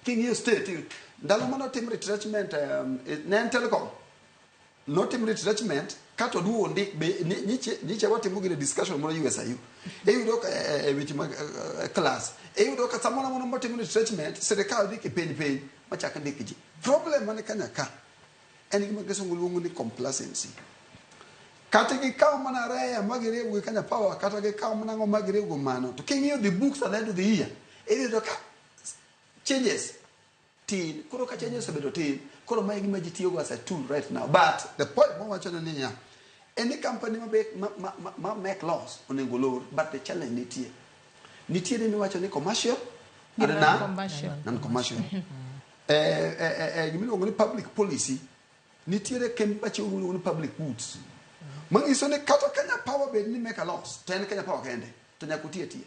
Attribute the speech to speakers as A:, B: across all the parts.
A: King'iyo state, ndalo manotim retrenchment, ne en Telecom notim retrenchment kato duogo ndik be nyiche watimo gine discussion moro USIU, iyudo ka e weche mag class, iyudo ka samoro amora motimo retrenchment, sirikal dhi kipenj piny machak ndik ji. Problem mane kanya ka en gima kisungu luongo ni complacency. Kata gikawo mana REA ma giriwo gi Kenya Power, kata gikawo mana ang'o ma giriwo go mano, to king'iyo the books at the end of the year, iyudo ka changes tin. Koro ka changes osebedo tin, koro mae gima ji tiyogo as a tool right now. But the point mawacho ni niya, any company ma make loss onego lor. But the challenge nitie, nitiere miwacho ni commercial
B: gi
A: and
B: non-commercial.
A: Non-commercial. Gimiluongo ni public policy, nitiere kembe machiwo gimiluongo ni public goods, manyiso ni kata Kenya Power bed ni make a loss, to en Kenya Power kende to nyaka oti atiya,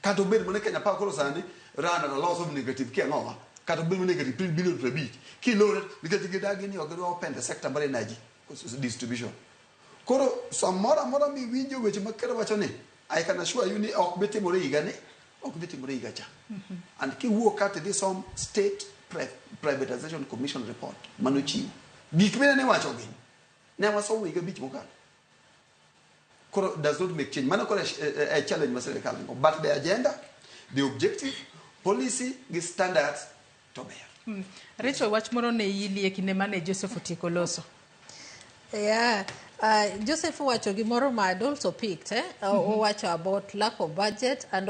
A: kata obed mana Kenya Power koro sani run at a loss of negative kiang'owa, kata obed mana negative billion 50 kilore, nikech gidagi ni ok gidwa open the sector mar energy distribution. Koro samoro amora miwinjo weche ma ker wacho ni, I can assure you ni ok bi timore higa ni, ok bi timore higa cha. And kiwuok ka tidhi som State Privatization Commission report manochiwo gik minene iwachogi, ne wasomo higa 5 mokalo. Koro does not make change. Mano koro e challenge ma sirikal nigo, but the agenda, the objective, policy gi standards to ber.
B: Rachel, wach moro ne ili e kinde mane Joseph otieko loso.
C: Yeah, Joseph owacho gimoro ma I'd also picked, eh? Owacho about lack of budget and also